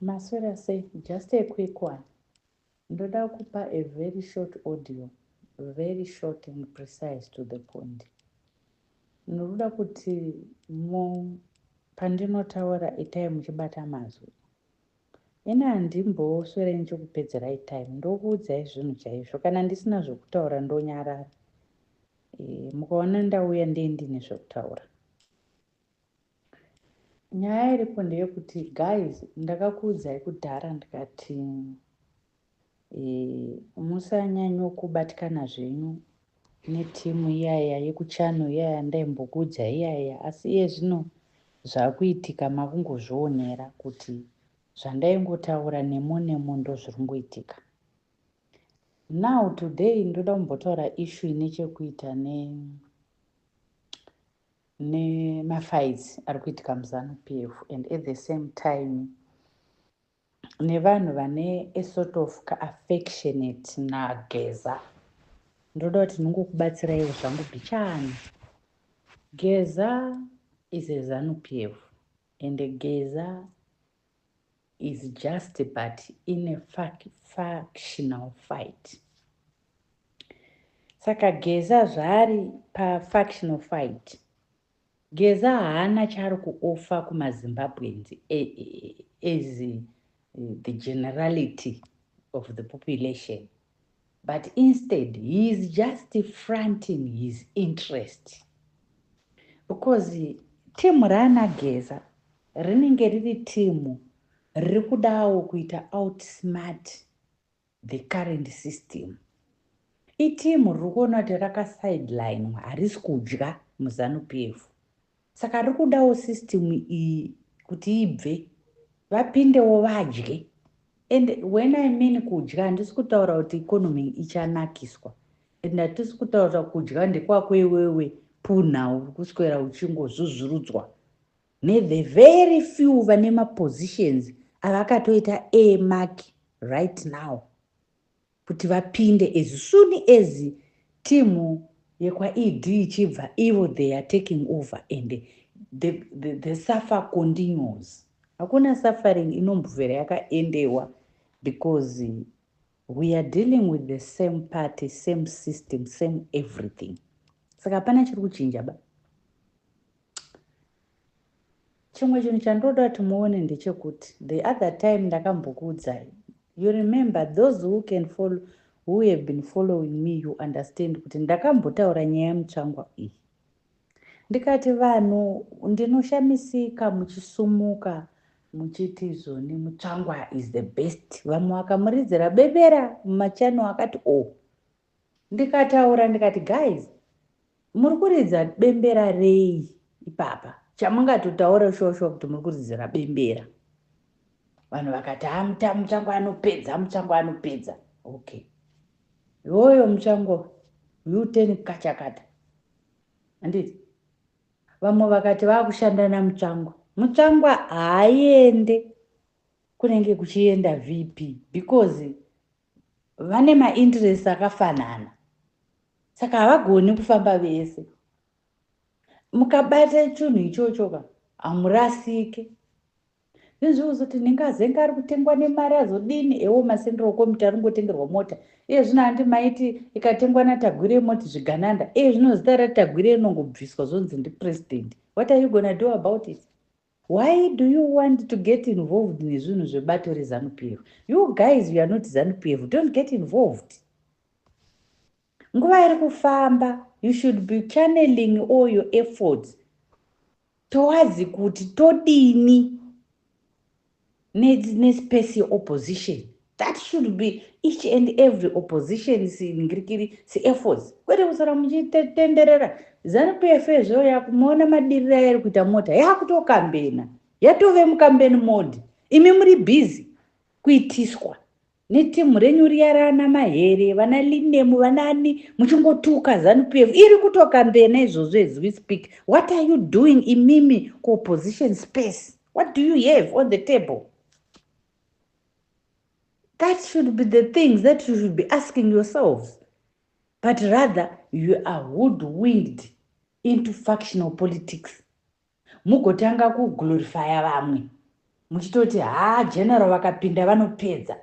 Maswera sei? Just a quick one. Ndoda kupa a very short audio, very short and precise to the point. Ndinoda kuti mo pandinotaura itai muchibata mazwi. Ini handimboswere ndichikupedzerai time, ndokuudzai zvinhu chaizvo. Kana ndisina zvekutaura ndonyarara. E, mukaona ndauya ndiye ndine zvekutaura. Nyaya iripo ndeyekuti guys ndakakuudzai kudhara ndikati e, musanyanyokubatikana zvenyu netimu iyaya yekuchano iyaya ndaimbokuudza iyaya asi iye zvino zvakuitika makungozvionera kuti zvandaingotaura nemo nemo ndozviri kungoitika. Now today ndoda kumbotaura issue ine chekuita ne nemafights ari kuitika muZANU PF and at the same time nevanhu vane a sort of kaaffectionate naGeza. Ndoda kuti ndingokubatsiraiwo zvangu bichani. Geza is a ZANU PF and Geza is just but in a factional fight. Saka Geza zvaari pafactional fight, Geza haana chaari kuoffer kumaZimbabweans as the generality of the population, but instead he is just fronting his interest because timu raana Geza rinenge riri timu riri kudawo kuita outsmart the current system. Itimu riri kuona kuti rakasidelinwa, harisi kudya muZANU PF, saka riri kudawo system iyi kuti ibve vapindewo vadye. And when I mean kudya, handisi kutaura kuti economy ichanakiswa and hatisi kutaura kudya ndekwako iwewe punha uri kuswera uchingozvuzvurudzwa nethe very few vane mapositions avakatoita earmark right now kuti vapinde as soon as timu yekwaED ichibva ivo they are taking over and the suffer continues. Hakuna suffering inombovhera yakaendewa because we are dealing with the same party, same system, same everything. Saka hapana chiri kuchinja ba. Chimwe chinhu chandoda kuti muone ndechekuti the other time ndakambokuudzai, you remember, those who can follow, who have been following me, you understand kuti ndakambotaura nyaya yeMutsvangwa iyi, ndikati vanhu ndinoshamisika muchisumuka muchiti zvoni Mutsvangwa is the best. Vamwe vakamuridzira bebera mumachannel akati o oh. Ndikataura ndikati, guys, muri kuridza bembera rei ipapa chamungatotaura shosho kuti muri kuridzira bembera? Vanhu vakati ha, Mutsvangwa anopedza, Mutsvangwa anopedza. Okay, iwoyo Mutsvangwa u10 kachakata, handiti? Vamwe vakati vaakushanda naMutsvangwa. Mutsvangwa haaende kunenge kuchienda VP because vane mainterest akafanana, saka havagoni kufamba vese. Mukabata chinhu ichocho ka, hamurasike. Zvinzvozoti ndingazenge ari kutengwa nemari azodini? Ewo macentral committee ari kungotengerwa mota iye zvino. Handi maiti ikatengwa naTagwirei moti zvigananda? Iye zvino zita raTagwirei rinongobviswa zvonzi ndipresident. What are you gonna do about it? Why do you want to get involved nezvinhu zvebato reZANU PF? You guys, you are not ZANU PF, don't get involved. Nguva iri kufamba. You should be channeling all your efforts towards kuti todini nespace yeopposition. That should be each and every opposition ngirikiri seefforts, kwete kusara muchitenderera ZANU PF. Ezvo yakumuona madiriro airi kuita mota yakutokambena, yatove mucampaign mode. Imi muri busy kuitiswa netimu renyu riya rana Mahere, vana Linemu, vanani, muchingotuka ZANU PF iri kutokambena izvozvo as we speak. What are you doing imimi kuopposition space? What do you have on the table? That should be the things that you should be asking yourselves, but rather you are hoodwinked into factional politics, mugotanga kuglorifya vamwe. Muchitoti haa, general vakapinda vanopedza.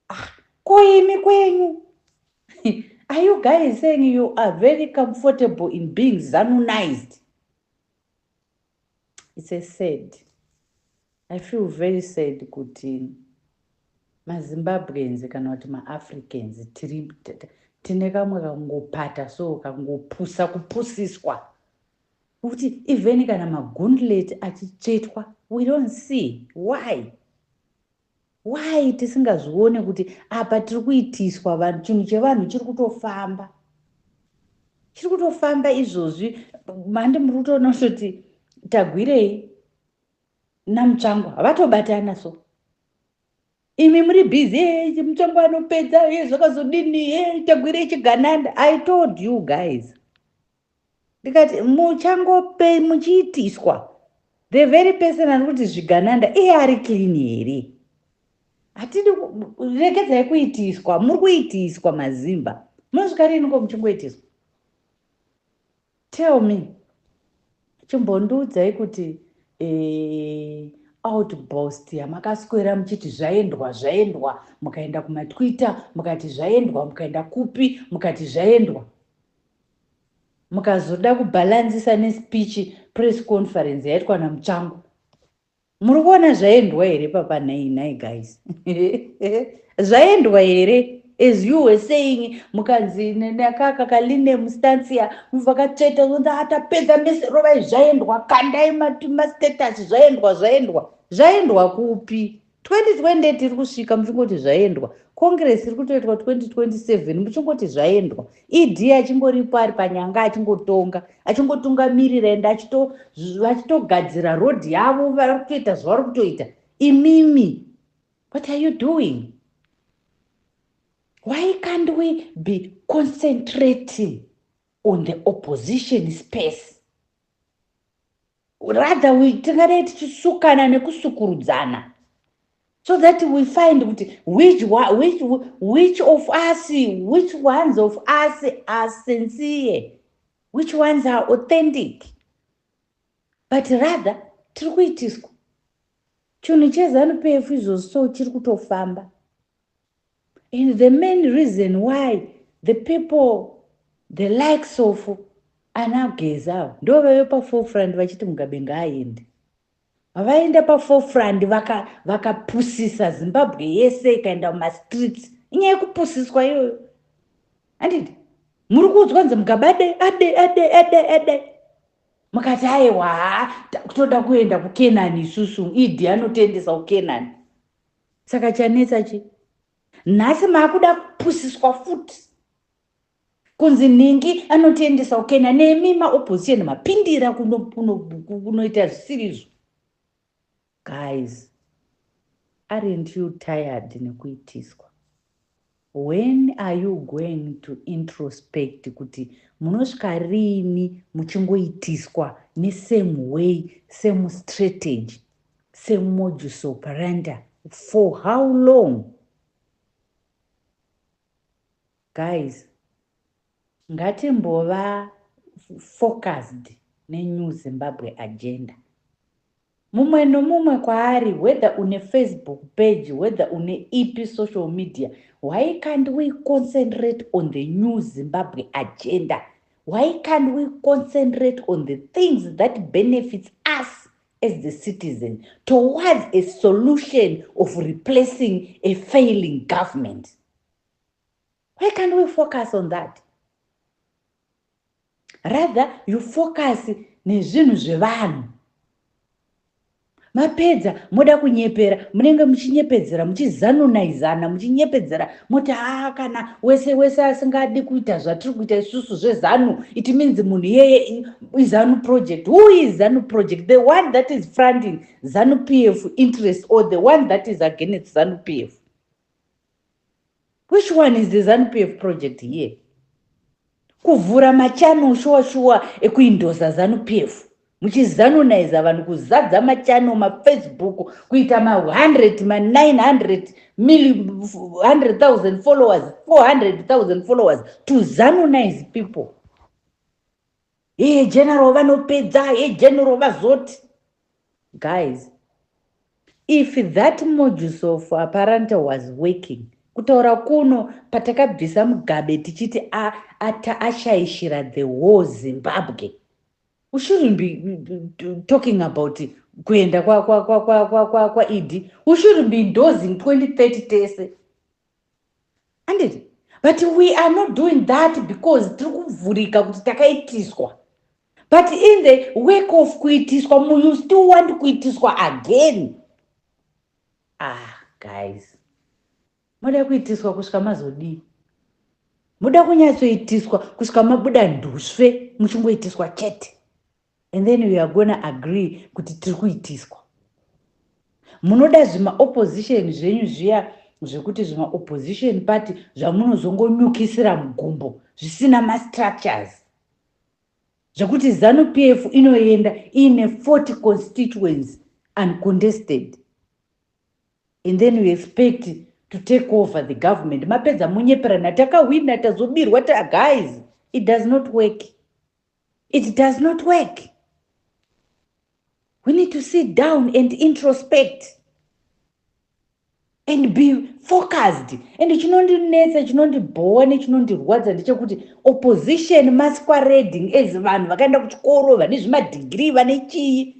Ah, ko imi kwenyu? Are you guys saying you are very comfortable in being Zanunized? It's a sad, I feel very sad kuti maZimbabweans kana kuti maAfricans tiri tine kamwe kangopata, so kangopusa kupusiswa kuti even kana magundlet achitsvetwa, we don't see why tisingazvione kuti apa tiri kuitiswa vanhu. Chinhu chevanhu chiri kutofamba, chiri kutofamba izvozvi. Mandi muri kutoona kutoti Tagwirei naMutsvangwa havatobatana, so imi muri busy, Mutsvangwa anopedza, ye zvakazodini, ye Tagwirei chigananda. I told you guys, ndikati muchangope muchiitiswa. The very person ari kuti zvigananda, iye ari clean here? Hatidi, regedzai kuitiswa. Muri kuitiswa, maZimba. Munosvika riniko muchingoitiswa? Tell me, chimbondiudzai kuti outburst yamakaswera muchiti zvaendwa, zvaendwa, mukaenda kumaTwitter mukati zvaendwa, mukaenda kupi mukati zvaendwa, mukazoda kubhalansisa nespeech, press conference yaitwa naMutsvangwa, muri kuona zvaendwa here papa? Nhai, nhai guys, zvaendwa here? As you were saying, mukanzi nakaka kaline mustansia, muvakatsveta zonzi atapedza mese, rovai zvaendwa, kandai mastatus, zvaendwa, zvaendwa. Zvaendwa kupi? 2020 tiri kusvika muchingoti zvaendwa. Congress iri kutoitwa 2027, muchingoti zvaendwa. ED achingoripo, ari panyanga, achingotonga, achingotungamirira, ende vachitogadzira rodhi yavo, vari kutoita zvavari kutoita. Imimi, what are you doing? Why can't we be concentrating on the opposition space? Rather we tingadai tichisukana nekusukurudzana so that we find kuti which of us, which ones of us are sincere, which ones are authentic. But rather tiri kuitiswa. Chinhu cheZANU PF izvozvo so chiri kutofamba, and the main reason why the people, the likes of anaGeza, ndo vaive paforefront vachiti Mugabe ngaaende. Vaenda paforefront, vakapusisa Zimbabwe yese ikaenda mumastreets. Inyaya yekupusiswa iyoyo, handiti? Muri kuudzwa nzi Mugabe ade ade ade ade ade, mukati aiwa, toda kuenda kuKenani isusu, ED anotiendesa kuKenani. Saka chanetsa chi nhasi maakuda kupusiswa futi kunzi nhingi anotiendesa kuKenani. Nemi maopposition mapindira kunoita zvisirizvo. Guys, aren't you tired nekuitiswa? When are you going to introspect kuti munosvika riini muchingoitiswa nesame way, same strategy, same modus operandi? For how long, guys? Ngatimbova focused neNew Zimbabwe Agenda, mumwe nomumwe kwaari, whether une Facebook page, whether une ipi social media. Why can't we concentrate on the New Zimbabwe Agenda? Why can't we concentrate on the things that benefits us as the citizen towards a solution of replacing a failing government? Why can't we focus on that? Rather you focus nezvinhu zvevanhu. Mapedza moda kunyepera, munenge muchinyepedzera, muchizanunizana, muchinyepedzera, moti haa, kana wese wese asingadi kuita zvatiri kuita isusu zveZANU, it means munhu iyeye iZANU project. Who is ZANU project? The one that is fronting ZANU PF interest or the one that is against ZANU PF? Which one is the ZANU PF project here? Kuvhura machannel shuwa shuwa ekuendorsa ZANU PF, muchizanunaiza vanhu, kuzadza machannel maFacebook, kuita ma100, ma900, 100,000 followers, 400,000 followers to zanunize people. E general vanopedza, e general vazoti. Guys, If that modus of operandi was working, kutaura kuno patakabvisa Mugabe tichiti ashaishira the whole Zimbabwe, we shouldn't be talking about kuenda kwaED. We shouldn't be endorsing 2030 tese, anditi? But we are not doing that because tiri kuvhurika kuti takaitiswa. But in the wake of kuitiswa, you still want kuitiswa again. Ah guys, muda kuitiswa kusvika mazodii? Muda kunyatsoitiswa kusvika mabuda ndusve, muchingoitiswa chete, and then you are gonna agree kuti tiri kuitiswa. Munoda zvimaopposition zvenyu zviya zvekuti zvimaopposition party zvamunozongonyukisira mugumbo, zvisina mastructures, zvekuti ZANU PF inoenda iine 40 constituents uncontested, and then you expect to take over the government. Mapedza munyeperana, "Takahwina, tazobirwa." Guys, it does not work. It does not work. We need to sit down and introspect and be focused. And chinondinetsa, chinondibhowa nechinondirwadza ndechekuti opposition masquerading as vanhu vakaenda kuchikoro, vane zvimadhigiri, vane chii,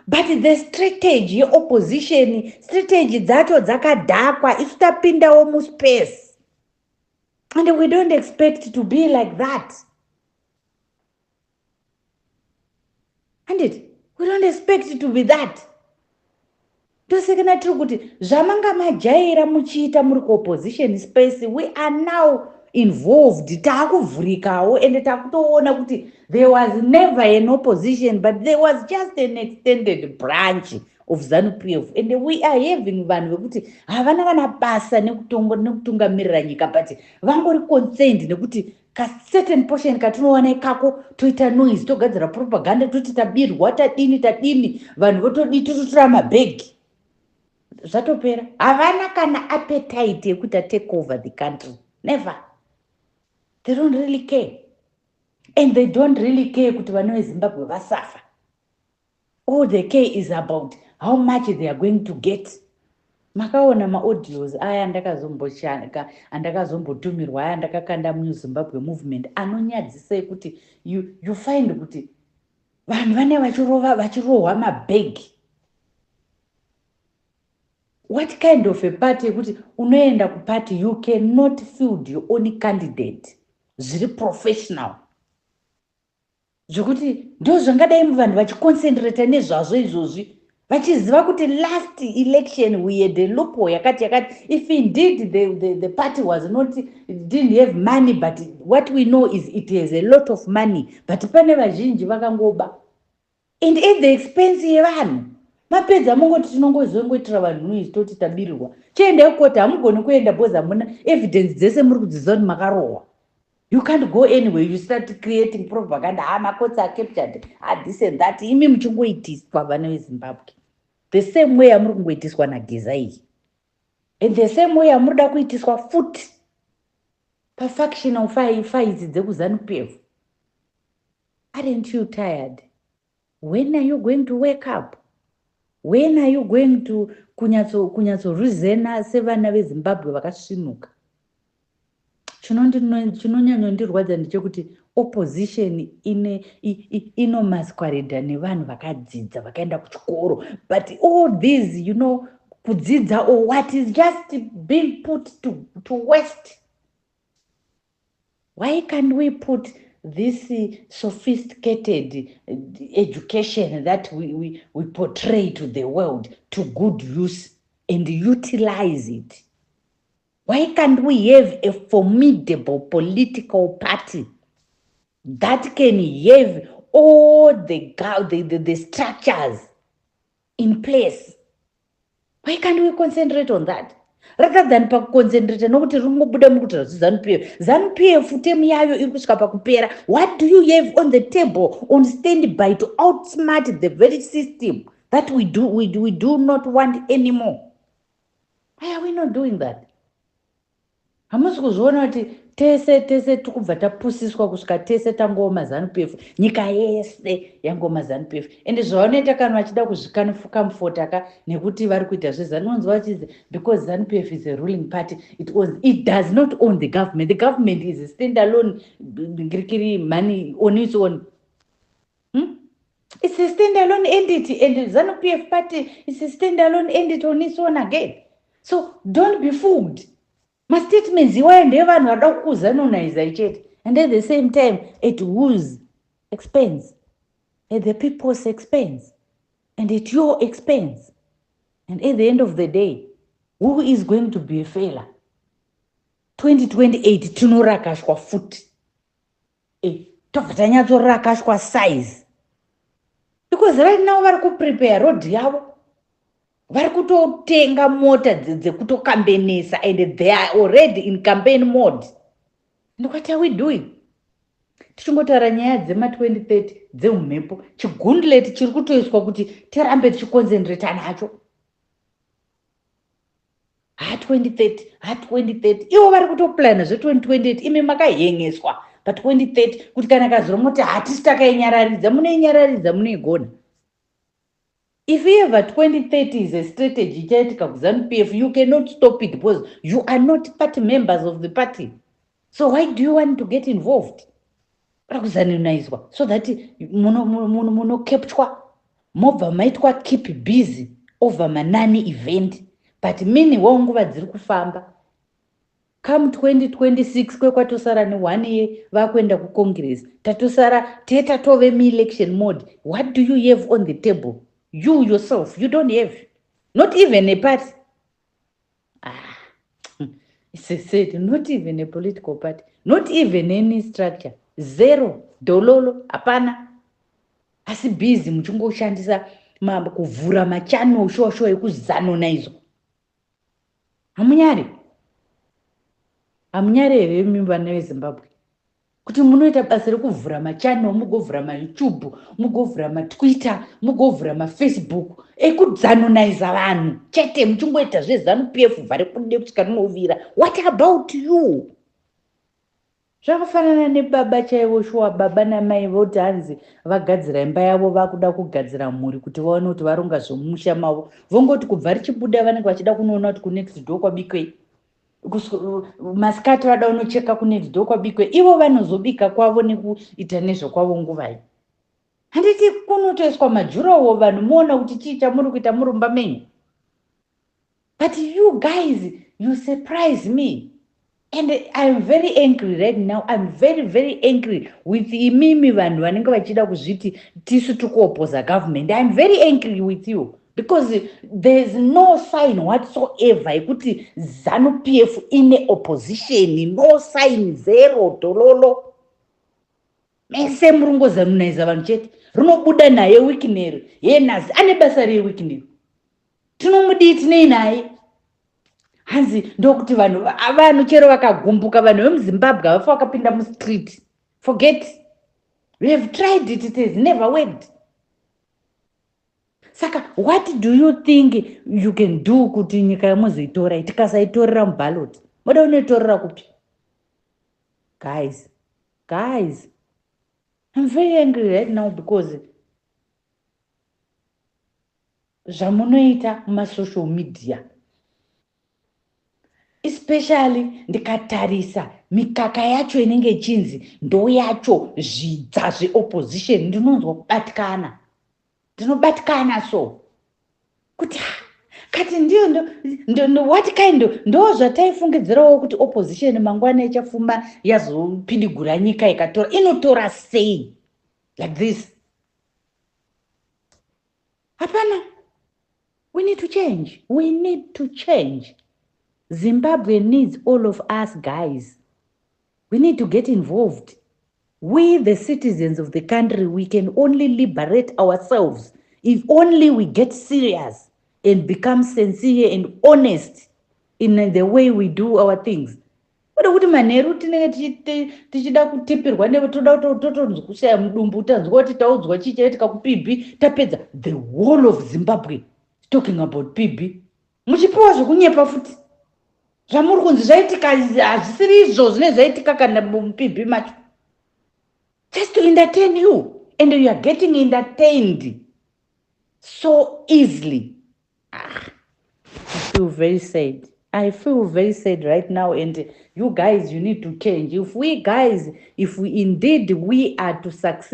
but the strategy yeopposition, strategy dzacho dzakadhakwa. Isu tapindawo muspace and we don't expect to be like that, anditi? We don't expect to be that. Tosekena tiri kuti zvamanga majaira muchiita muri kuopposition space, we are now involved. Taakuvhurikawo ende takutoona kuti there was never an opposition, but there was just an extended branch of ZANU PF. And we are having vanhu vekuti havana kana basa nekutungamirira nyika, but vangori concerned nekuti kacertain portion katinowana ikako, toita noise, togadzira propaganda, toti tabirwa, tadini, tadini, vanhu votodii, tototora mabhegi, zvatopera. Havana kana appetite yekuita take over the country. Never. They don't really care, and they don't really care kuti vana veZimbabwe vasafa. All they care is about how much they are going to get. Makaona maaudios aya andakazombotumirwa, aya ndakakanda muZimbabwe Movement, anonyadzisa, ekuti you find kuti vanhu vane vachirova, vachirohwa mabhegi. What kind of a party yekuti unoenda kuparty, you cannot field your own candidate zviri professional, zvekuti ndo zvangadai vanhu vachiconcentrata nezvazvo izvozvi, vachiziva kuti last election we had a loophole yakati yakati? If indeed the party was not didn't have money, but what we know is it has a lot of money, but pane vazhinji vakangoba and at the expense yevanhu. Mapedza mungoti tinongozongoitira vanhu noise, toti tabirirwa. Chiendai kukoti, hamugoni kuenda because hamuna evidence. Dzese muri kudziziva kuti makarohwa. You can't go anywhere. You start creating propaganda, ha, macourts are captured, ha, this and that. Imi muchingoitiswa, vana veZimbabwe, the same way amuri kungoitiswa naGeza iyi, and the same way amuri da kuitiswa futi pafactional fights dzekuZANU PF. Aren't you tired? When are you going to wake up? When are you going to kunyatsoruzena sevana veZimbabwe vakasvinuka? Chinonyanyondirwadza ndechekuti opposition inomasquerada nevanhu vakadzidza, vakaenda kuchikoro, but all these kudzidza or what is just being put to waste. Why can't we put this sophisticated education that we portray to the world to good use and utilize it? Why can't we have a formidable political party that can have all the structures in place? Why can't we concentrate on that rather than pakuconcentrata nokuti ringobuda muri kuti ZANU PF? ZANU PF term yayo iri kusvika pakupera. What do you have on the table, on stand by, to outsmart the very system that we do not want anymore? Why are we not doing that? Hamusi kuzviona kuti tese tese tikubva tapusiswa kusvika tese tangova maZANU PF, nyika yese yangova maZANU PF. Ende zvavanoita kana vachida kuzvikamufota ka, nekuti vari kuita zveZANU, unonzwa vachinzi because ZANU PF is a ruling party, it owns. It does not own the government. The government is a stand alone ngirikiri money on its own, It's a standalone entity, and ZANU PF party is a standalone entity on its own again. So don't be fooled. Mastatements iwayo ndevanhu vada kukuzanonaiza chete, and at the same time, at whose expense? At the people's expense and at your expense. And at the end of the day, who is going to be a failure? 2028 tinorakashwa futi, tobva tanyatsorakashwa size, because right now vari kuprepare road yavo, vari kutotenga mota dzekutokambenesa, and they are already in campaign mode. And what are we doing? Tichingotaura nyaya dzema2030 dzeumhepo, chigundlet chiri kutoiswa kuti tirambe tichiconcentrata nacho. Ha, 2030, ha, 2030. Ivo vari kutoplana zve2028, imi makahengeswa pa2030, kuti kana kazoromoti hatisi takainyararidza, munoinyararidza, munoigona. If ever 2030 is a strategy ichaitika kuZANU PF, you cannot stop it because you are not party members of the party. So why do you want to get involved? Kuda kuzaninaiswa so that munokeptwa, mobva maitwa keep busy over manani event. But meanwhile, nguva dziri kufamba. Come 2026, kwekwatosara ne1 year, vakuenda kucongress, tatosara tee tatove muelection mode. What do you have on the table? You yourself, you don't have not even a party. Ah, it's a said not even a political party, not even any structure, zero dololo, hapana. Asi busy muchingoshandisa kuvhura machannel shuwa shuwa ekuzanonaizo. Hamunyari, hamunyari here imi vana veZimbabwe, kuti munoita basa rekuvhura machannel, mugovhura maYouTube, mugovhura maTwitter, mugovhura maFacebook ekudzanonaiza vanhu chete, muchingoita zveZANU PF bva rekude kusvika rinovira? What about you? Zvakafanana nebaba chaivo shuwa, baba namai voti hanzi vagadzira imba yavo, vakuda kugadzira mhuri kuti vaone kuti varonga zvomumusha mavo. Vongoti kubva richibuda, vanenge vachida kunoona kuti kunext door kwabikwei. Masikati vada unocheka kunext door kwabikwei. Ivo vanozobika kwavo nekuita nezvekwavo nguvai? Handiti kunotoiswa madurawall, vanhu muona kuti chii chamuri kuita murumba menyu? But you guys, you surprise me, and I'm very angry right now. I'm very, very angry with imimi vanhu vanenge vachida kuzviti tisu tikuopposa government. I'm very angry with you because there's no sign whatsoever yekuti ZANU PF ine opposition. No sign, zero dololo. Mese muri ngozanunaiza vanhu chete. Rinobuda naye Wicknell yenazi, ane basa reWicknell, tinomudii? Tinei naye? Hanzi ndokuti vanhu chero vakagumbuka, vanhu vemuZimbabwe havafa vakapinda mustreet. Forget, we have tried it, it has never worked. Saka what do you think you can do kuti nyika yamuzoitora? Tikasaitorera muballot, moda unoitorera kupi? Guys, guys, I'm very angry right now because zvamunoita mumasocial media, especially ndikatarisa mikaka yacho inenge ichinzi ndo yacho zvidza zveopposition, ndinonzwa kubatikana, ndinobatikana. So kuti kati ndiyo what kind? Ndo zvataifungidzirawo kuti opposition mangwana ichafuma yazopidigura nyika ikatora. Inotora sei like this? Hapana. We need to change, we need to change. Zimbabwe needs all of us, guys. We need to get involved. We, the citizens of the country, we can only liberate ourselves if only we get serious and become sincere and honest in the way we do our things, kwete kuti manheru tinenge tichida kutipirwa, toda totonzi kushaya mudumbu, tanzwa kuti taudzwa chii chaitika kuPB. Tapedza, the whole of Zimbabwe talking about PB, muchipiwa zvekunyepa futi. Zvamuri kunzi zvaitika hazvisiri izvo zvine zvaitika kana mupibhi macho. Just to entertain you, and you are getting entertained so easily. Ah, I feel very sad. I feel very sad right now. And you guys, you need to change. If we guys, if we indeed we are to succeed.